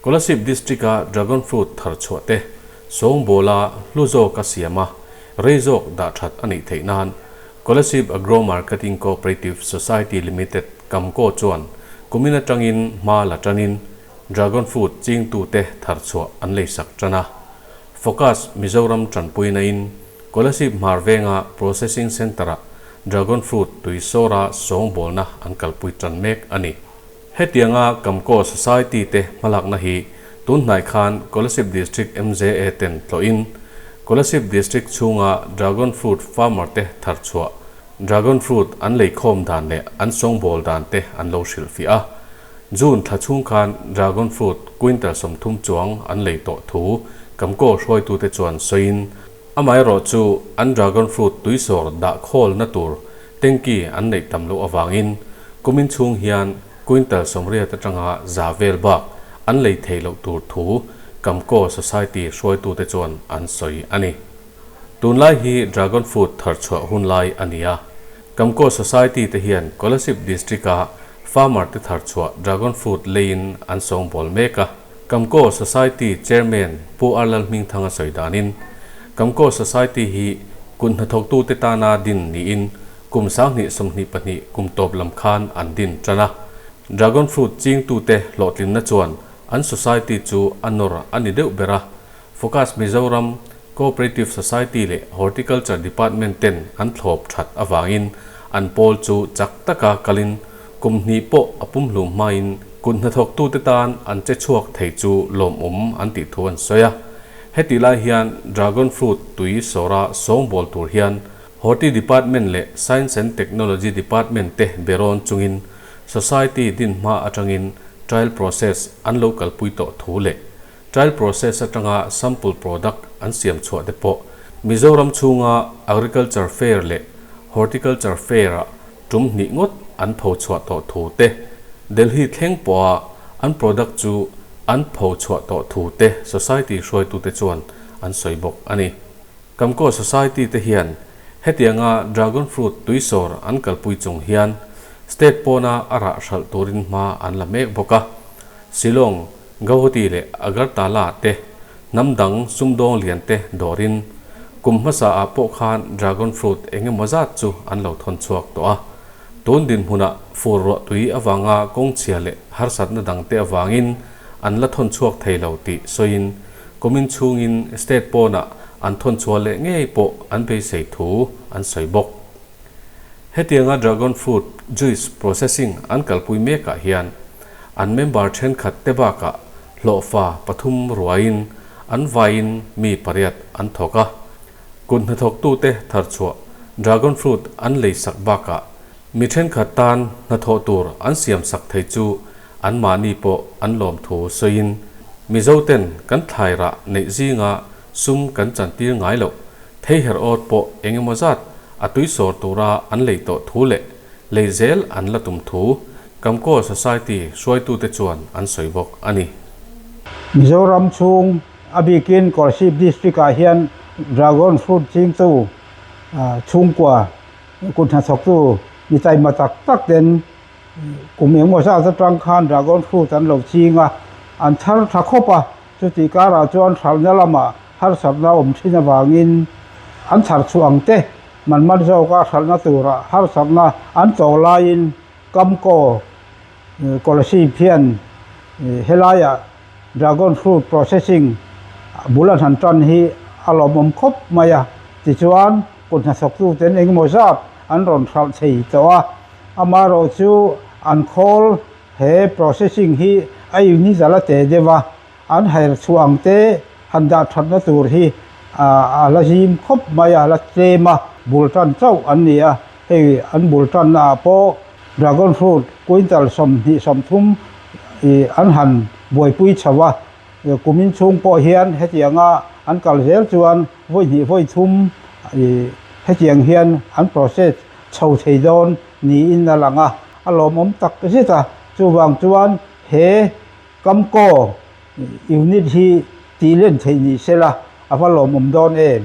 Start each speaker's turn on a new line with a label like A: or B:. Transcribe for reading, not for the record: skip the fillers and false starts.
A: Kolasib District-a Dragon Fruit thar chhuah te sawngbawla hlu zawk a siam a, rei zawk dah that a nih theih nan Kolasib Agro Marketing Cooperative Society Limited, Kamco, chuan kumin atangin hma la tanin Dragon Fruit chingtute thar chhuah an leisak tan a. Focus Mizoram tanpuina in Kolasib hmar venga Processing Centre-ah Dragon Fruit tui sawra sawngbawlna an kalpui tan mek a ni. Hetianga Kamkaw Society te hmalakna hi tun hnai khan Kolasib District MJA ten tlawhin Kolasib District chhunga Dragon Fruit farmer te thar chhuah Dragon Fruit an leikhawm dan leh an sawngbawl dan te an lo hrilhfiah a. June thla chhung khan Dragon Fruit quintal 30 chuang an lei tawh thu Kamkaw hruaitute chuan sawiin amaherawh chu an Dragon Fruit tuisawr dah khawlna tur Tanky an neih tam loh avangin kumin chhung hian quintal 80 atanga za vel bak an lei thei loh tur thu Kamkaw Society hruaitute chuan an sawi a ni. Tunlai hi Dragon Fruit thar chhuah hun lai a ni a, Kamkaw Society te hian Kolasib District-a farmer te thar chhuah Dragon Fruit leiin an sawngbawl mek a. Kamkaw Society Chairman Pu Arlal Hmingthanga sawi danin, Kamkaw Society hi kut hnathawktute tana din niin kum 2022 kum tawp lam khan an din tan a. Dragon Fruit chingtute hlawhtlinna chuan an society chu a nawr a ni deuh ber a. Focus Mizoram Cooperative Society leh Horticulture Department ten an thlawp that avangin an pawl chu chak taka kalin kum hnih pawh a pumhlum hmain kut hnathawktute tan an che chhuak thei chu lawmawm an tih thu an sawi a. Heti lai hian Dragon Fruit tui sawra sawngbawl tur hian Horti Department leh Science and Technology Department te berawn chungin Society din hma atangin trial process an lo kalpui tawh thu leh trial process atanga sample product an siam chhuah te pawh Mizoram chhunga Agriculture Fair leh Horticulture Fair-ah tum hnih ngawt an pho chhuah tawh thu te, Delhi thleng pawha an product chu an pho chhuah tawh thu te Society hruaitute chuan an sawi bawk a ni. Kamkaw Society te hian hetianga Dragon Fruit tuisawr an kalpui chung hian State pawna a rah hralh turin hma an la mek bawk a. Shillong, Guwahati leh Agartala te hnam dang sumdawng lian te dawrin kum hmasa ah pawh khan Dragon Fruit eng emaw zat chu an lo thawn chhuak tawh a. Tun dinhmunah fur ruah tui avanga kawng chhia leh harsatna dang te avangin an la thawn chhuak thei lo tih sawiin kumin chhungin state pawnah an thawn chhuah leh ngei pawh an beisei thu an sawi bawk. Hetianga Dragon Fruit Juice processing an kalpui mekah hian an member thenkhat te bakah hlawhfa pathum ruaiin an vaiin mi pariat an thawk a. Kut hnathawktute thar chhuah Dragon Fruit an lei sak bakah mi thenkhat tan hnathawh tur an siam sak thei chu anmahni pawh an lawm thu sawiin Mizoten kan thlai rah neih zinga sum kan chantir ngai loh thei her awt pawh eng emaw zat a tui sawr tura an lei tawh thu leh lei zel an la tum thu Kamkaw Society hruaitute chuan an sawi bawk a ni.
B: Mizoram chhung a bikin Kolasib District ah hian Dragon Fruit chingtu chhungkua kut hnathawktu mi taima tak tak ten kum engemaw zat atang khan Dragon Fruit an lo ching a, an thar tha khawp a, chutih karah chuan hralhna lamah harsatna awm thin avangin an thar chhuah ang te man man zawka hralhna tura harsatna an tawh laiin Kamkaw Kolasib hian helaiah Dragon Fruit Processing bul an han tan hi a lawmawm khawp mai a, tichuan kut hnathawktuten engemaw zat an rawn hralh thei tawh a, amaherawh chu an khawl he processing hi a unit a la te deuh a, an her chhuah ang te han dah thatna tur hi a la zim khawp mai a, a la tlem a, bul tan chauh an ni a, hei an bul tanna ah pawh dragon fruit quintal 20 30 ih an han buaipui chho a, kumin chhung pawh hian hetianga an kal zel chuan vawi hnih vawi thum ih hetiang hian an process chho thei dawn niin a lang a, a lawmawm tak zet a, chuvang chuan he Kamkaw unit hi tih len theih ni sela a va lawmawm dawn em?